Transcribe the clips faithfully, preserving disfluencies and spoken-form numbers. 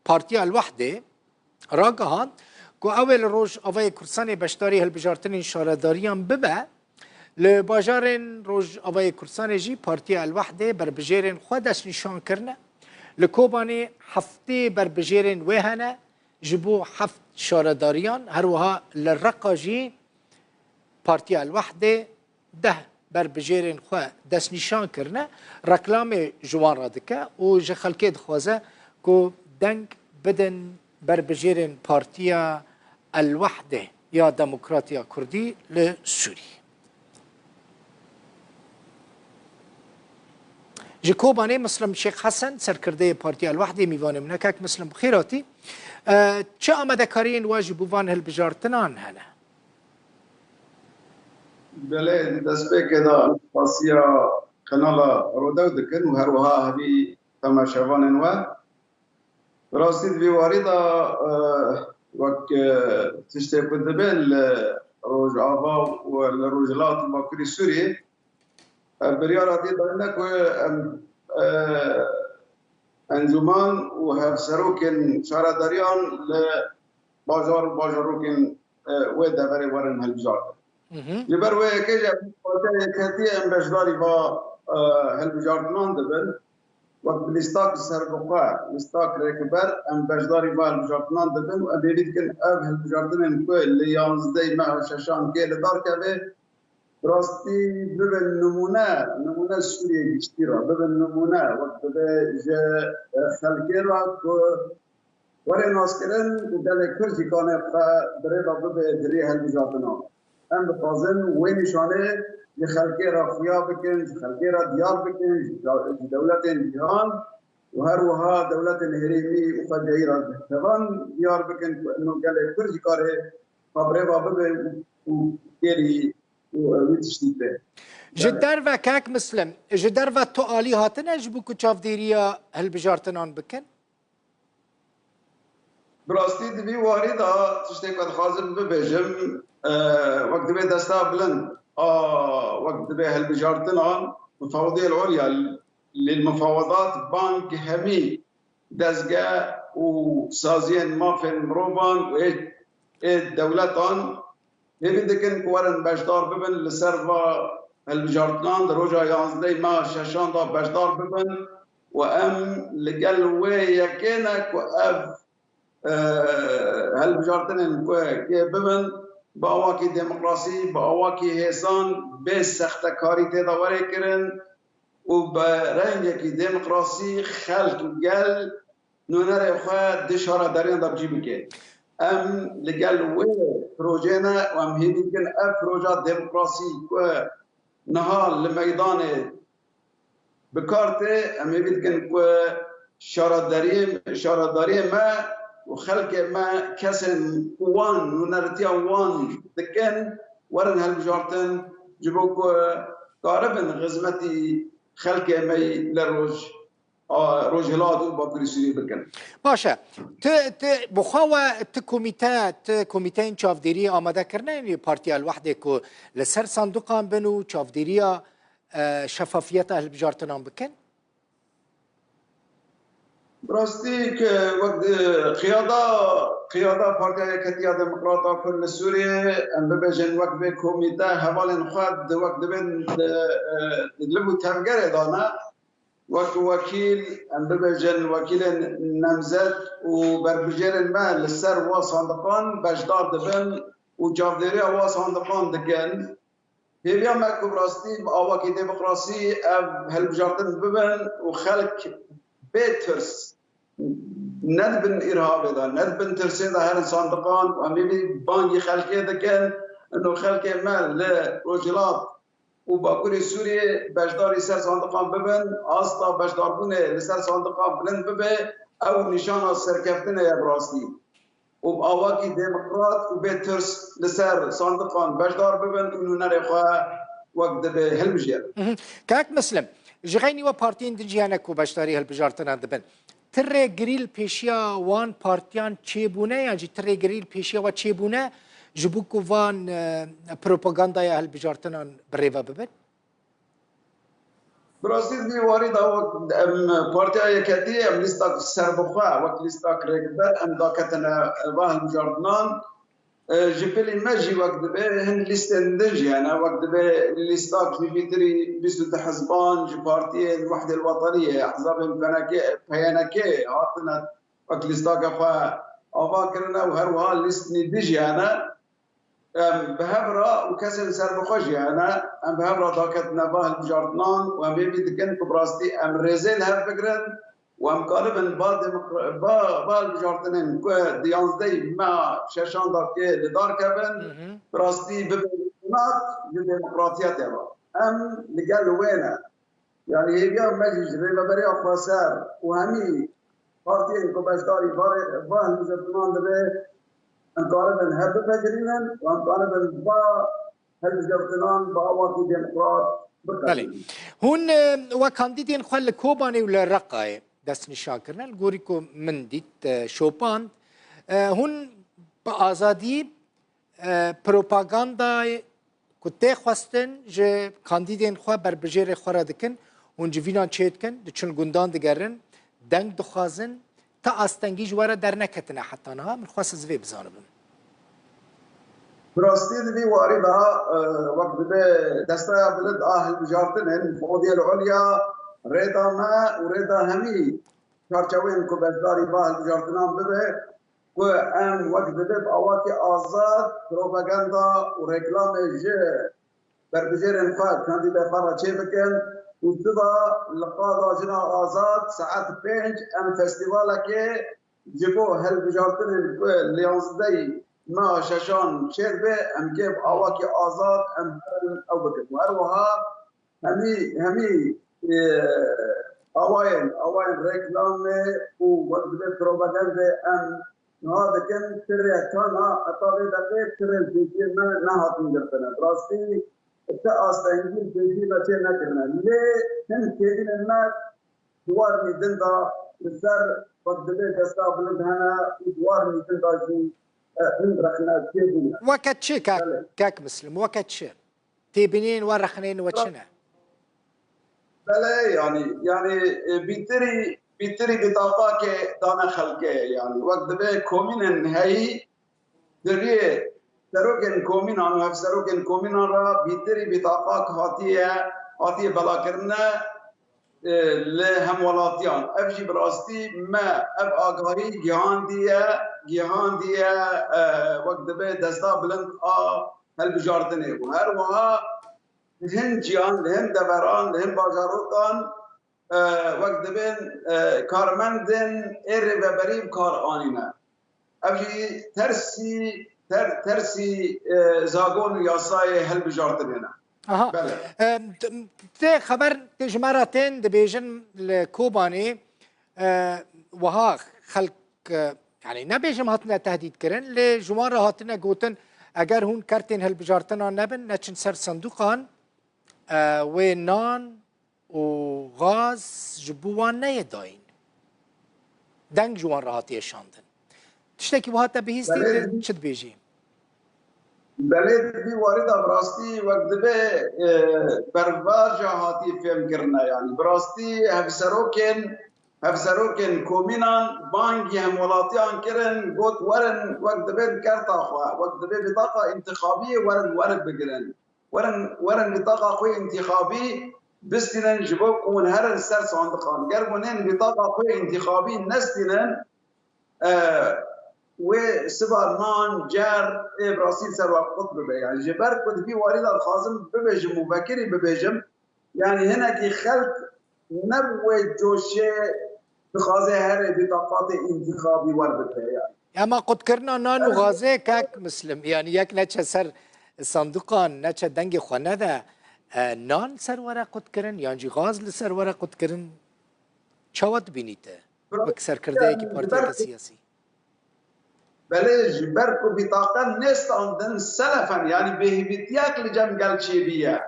Partiya El Wehdê ragihand ku ew ê li Rojavayê Kurdistanê beşdarî hilbijartinên şaredariyan bibe. Li bajarên Rojavayê Kurdistanê jî Partiya El Wehdê berbijêrên xwe destnîşan kirine. Li Kobanê heftê berbijêrên wê hene ji bo heft şaredariyan, her wiha li Reqa jî Partiya El Wehdê deh berbijêrên xwe destnîşan kirine, reklamê ji wan re dike û ji xelkê dixwaze ku deng bidin berbijêrên Partiya El Wehdê ya Demokratiya Kurdî li Sûrî. Ji Kobanê Muslim Şêx Hesen, serkirdeyê Partiya El Wehdê, mîvanê min e. Kak Muslim, bi xêr hatî. E, çi amadekariyên we ji bo van hilbijartinan hene? Belê, di destpêkê de em spasiya kanala Rodew dikin û her wiha hevî temaşevanên we. Bi rastî di vî warî de, e, wek, e, tiştê ku dibe li Rojava û li Rojhilat û Bakurê Sûriyê, e, biryara dê dayne ku em, e, encûman û hevserokên şaredariyan li bajar û bajarokên, e, wê deverê werin hilbijartin. Hı hı. Ji ber wê yekê jî em Partiya Yekhetiyê em beşdarî va, e, hilbijartinan dibin. Wek bi lîstak li ser bi xwe, lîstak rêkber, em beşdarî va hilbijartinan dibin û em hêvî dikin ev hilbijartinên ku li yanzdehê meha şeşan kê li dar keve, bi rastî bibin nimûne, nimûne Sûriyê giştî re, bibin nimûne, wek dibe ji, e, xelkê re ku were naskirin û gelê Kurd jî kane xwe bi rê ve bibe di rê hilbijartinan. Em dixwazin wê nîşanê ji xelkê re xuya bikin, ji xelkê re diyar bikin, ji da-, ji dewletên cîhan û her wiha dewletên herêmî û xwecihî re tevan diyar bikin ku ino gelê Kurd jî kare xwe bi rê ve bibe û, û kêrî û wî tiştî tê. Ji Yani derve kek Muslim, ji derve tu alî hatine ji bo ku çavdêriya hilbijartinan bikin? Bi rastî di vî warî de tiştê ku dixwazim bibêjim, e, wek divê desta bilind a, wek divê hilbijartinan, mufawediyê li olya, lê li mufawedat bang hemî dezge û saziyên mafên mirovan û ê, ê dewletan hêvî dikin ku werin beşdar bibin li ser va hilbijartinan, di roja yanzdehê meha şeşan de beşdar bibin û em li gel wê yekê ne ku ev, e, hilbijartinên ku kê bibin, bi awakî demokrasî, bi awakî hêsan, bê sextekarî tê de were kirin û bi rengekî demokrasî xelk, gel nûnerê xwe di şaredariyan de bi cî bike. Em li gel wê projeyê ne û em hêvî dikin ev proja demokrasî ku niha li meydanê bi kar tê, em hêvî dikin ku şaredariyê, şaredariyê me û xelkê me, kesên ku wan nûnertiya wan dikin, werin hilbijartin, ji bo ku karibin xizmetî xelkê me yî li roj a Rojhilat û Bakurê Sûriyê bikin. Baş e. Tu, tu, bi xwe we, tu komîte, tu komîteyên çavdêriyê amade kirine, yanî Partiya El Wehdê ku li ser sanduqan bin û çavdêriya, e, şefafiyeta hilbijartinan bikin? Bi rastî ku wek di qiyada, qiyada Partiya Yeketiya Demokrata Kurd li Sûriyê, em bibêjin wek vê komîte hevalên xwe di wek dibên di, e, di liv û tevgerê de ne. Wek wekîl, em bibêjin wekîlên nemzet û berbijêrên me li ser wa sandiqan beşdar dibin û çavdêriya wa sandiqan dikin. Hêviya me ku bi rastî bi awakî demokrasî ev hilbijartin bibin û xelk bê tirs, ne di bin îrhabê de, ne di bin tirsê de herin sandiqan û em ê vî bangî xelkê dikin, ino xelkê me li Rojhilat û Bakurê Sûriyê beşdarî ser sandiqan bibin, asta beşdarbûnê li ser sandiqan bilind bibe, ew nîşana serkeftinê ye bi rastî. Û bi awakî demokrat û bê tirs li ser sandiqan beşdar bibin û nûnerê xwe wek divê hilbijêrin. Mhm. Kak Muslim, ji xeynî we partiyên din jî hene ku beşdarî hilbijartinan dibin. Ti rêgirî li pêşiya wan partiyan çêbûne yan jî ti rêgirî li pêşiya we çêbûne ji bo ku van, e, propagandaya hilbijartinan bi rê ve bibin? Bi rastî di vî warî de wek em Partiya Yeketî, em lîstak serbixwe, wek lîstak rêkber, em daketine va hilbijartinan. E, ji pilî me jî wek dibe hin lîstên din jî hene, wek dibe lîstak ji vîtirî bîst û du hizban, ji partiyên Wehdê Wetaniyê, ehzabên P N K, P Y N K hatine wek lîstaka xwe ava kirine û her wiha lîstên din jî hene. Em bi hev re û kesên serbixwe jî hene, em bi hev re daketine va hilbijartinan û em hêvî dikin ku bi rastî em rêzê li hev bigrin û em karibin va demokra-, va, va hilbijartinên ku di yanzdehê meha şeşan de kê li dar kevin, Hı hı. bi rastî bibe rûnak ji demokratiyetê re. Em li gel wê ne. Yanî hêviya me jî ji Rêveberiya Xweser û hemî partiyên ku beşdarî va rê-, va hilbijartinan dibe, em karibin hev bipejirînin û em karibin va hilbijartinan bi awakî demokrat Belê. biqedînin. Hûn, e, wek kandîdên xwe li Kobanê û li Reqayê destnîşan kirine, li gorî ku min dît, e, şopand, e, hûn bi azadî, e, propagandayê ku tê xwestin ji kandîdên xwe berbijêrê xwe re dikin, hûn civînan çêdikin, diçin gundan digerin, deng dixwazin, ti astengî ji we re derneketine heta niha. Min xwest ez vê bizanibim. Bi rastî di vî warî de, e, wek dibe desteya bilind a hilbijartinên Xwediyê li Ulya rêda me û rêda hemî çarçewên ku beşdarî va hilbijartinan bibe, ku em wek dibe bi awakî azad propaganda û reklamê ji berbijêrên xwe, kandîdê xwe re çê bikin û siba li qada Jina Azad saet pênc em festîvalekê ji bo hilbijartinên ku li yanzdehê meha şeşan çêdibe, em kê bi awakî azad em herin ew bikin. Û her wiha hemî, hemî, e, awayên, awayên reklamê û wek dibe propagandê em niha dikin, ti rê ta niha heta vê deqê ti rê li pêşiyên me nehatin girtine. Bi rastî ti astengî li pêşiyê me çê nekirine. Lê hin kêdînên me di warînî din de li ser wek dibe desta bilind hene û di warînî din de jî, e, hin rexne çêbûne. Weke çi kek, Belê. kek Mislim, weke çi? Têbînên we, rexneyên we çi ne? Belê, yanî, yanî, e, bîtirî, bîtirî bitaqakê dane xelkê, yanî, wek dibe komînên heyî di riyê serokên komînan û hevserokên komînan re bîtirî bitaqak hatiye, hatiye belakirine, e, li hemwelatiyan. Ev jî bi rastî me ev agahî gihandiye, gihandiye, e, wek dibe desta bilind a hilbijartinê. Û her wiha li hin ciyan, li hin deveran, li hin bajarokan, e, wek dibên, e, karmendên ê rêveberî bi kar anîne. Ev jî tersî, ter-, tersî, e, zagon û yasayê hilbijartinê ne. Aha. Belê. E, t-, tê xeber tê ji me re tên, dibêjin li Kobanê, e, wiha xelk, e, yanî nebêjim hatine tehdît kirin, lê ji wan re hatine gotin, eger hûn kertên hilbijartina nebin, neçin ser sendûqan, e, wê nan û gaz ji bo wan neyê dayîn. Deng ji wan re hatiye şandin. Tiştekî wiha te bihîstî, Belê. tu çi dibêjî? Belê, di vî warî de bi rastî wek dibe, e, bervaja hatî fêhm kirine. Yanî bi rastî hevserokên, hevserokên komînan bangî hemwelatiyan kirin, got, werin wek dibe di kerta xwe, wek dibe bitaqa întîxabiyê werin, werin bigirin. Werin, werin bitaqa xwe întîxabî bistînin ji bo ku hûn herin ser sandiqan. Ger hûn ên bitaqa xwe întîxabî nestînin, e, wê siba nan, cer, ê bi rastî ser we qut bibe. Yani ji ber ku di vî warî de dixwazim bibêjim û vekirî bibêjim, yani hinekî xelk ne bi wê coşê dixwaze herê bîtaqatê întîxabî werbigre yani. Ema qutkirina nan û gazê kek Mislim, yani yek neçe ser sanduqan, neçe dengê xwe nede, e, nan ser were qutkirin, yan jî gaz li ser were qutkirin? Çawa dibînî te wek serkirdeyekî partiyeke siyasî? Belê, ji ber ku bîtaqe nêstandin selefen, yanî bêhîvîtiyek li cem gel çêbîye.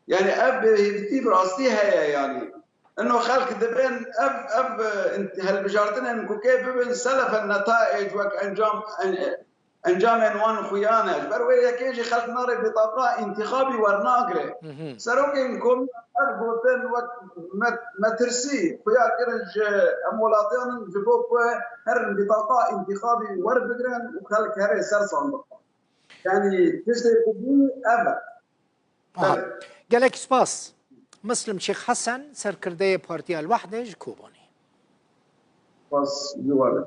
Yanî ev bêhîvîtî bi rastî heye yanî. Ino xelk dibin ev, ev, e, int-, hilbijartinên ku kê bibin selefen netayec wek encam, en-, e, encamên wan xuya ne. Ji ber wê yekê jî xelk nare bitaqa întîxabî wernagire. Serokên komî ev gotin wek me, metirsî xuya kirin ji em welatiyan in ji bo ku herin bitaqa întîxabî werbigrin û xelk here ser sandiqan. Yanî tiştê ku bû ev e. Aha. Belê. Gelek spas. Muslim Şêx Hesen, serkirdeyê Partiya El Wehde ji Kobanê. Spas, ji we re.